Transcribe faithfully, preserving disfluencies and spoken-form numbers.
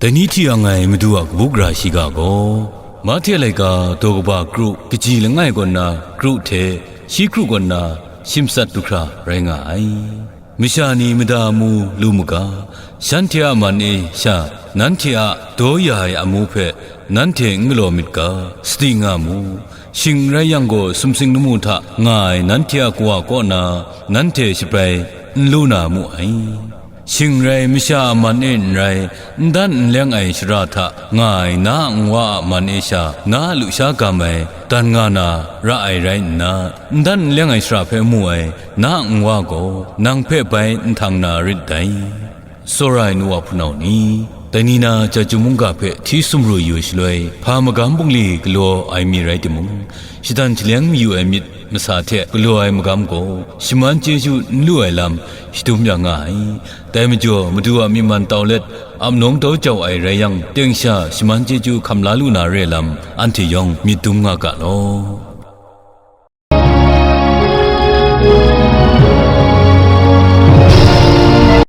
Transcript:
Dai ni hti yang ai Madu a kabu gara shiga gaw, Mahte laika daw kaba kru kaji langai kaw nna kru hte shi kru kaw nna shimsat du hkra rai nga ai. Masha ni mada amu lu mu ga, shanhte a man e sha nanhte a daw ya ai amu hpe nanhte n galaw myit ga, sadi nga mu. Shing n rai yang gaw, sumsing lamu hta nga ai nanhte a Kawa kaw na nanhte shabrai n lu na mu ai. Shing rai masha a man e n rai, n dan n leng ai shara hta nga ai na a nwa a man e sha na a lusha gam ai dan nga na ra ai rai nna, n dan n leng ai shara hpe mu ai na a nwa gaw nang hpe bai n htang na rit dai. Tsawra ai nu wa hpunau ni, dai ni na Chyeju mungga hpe hti sumru yu ai shaloi, hpa magam bungli galaw ai mi rai timung, shadan shaleng mayu ai myit masa hte galaw ai magam gaw, shaman chyeju n lu ai lam shadum ya nga ai. Dai majaw, Madu a myi man tau let, ap nawng tau jau ai rai yang, teng sha shaman chyeju hkam la lu na re lam, anhte yawng myit dum nga ga law.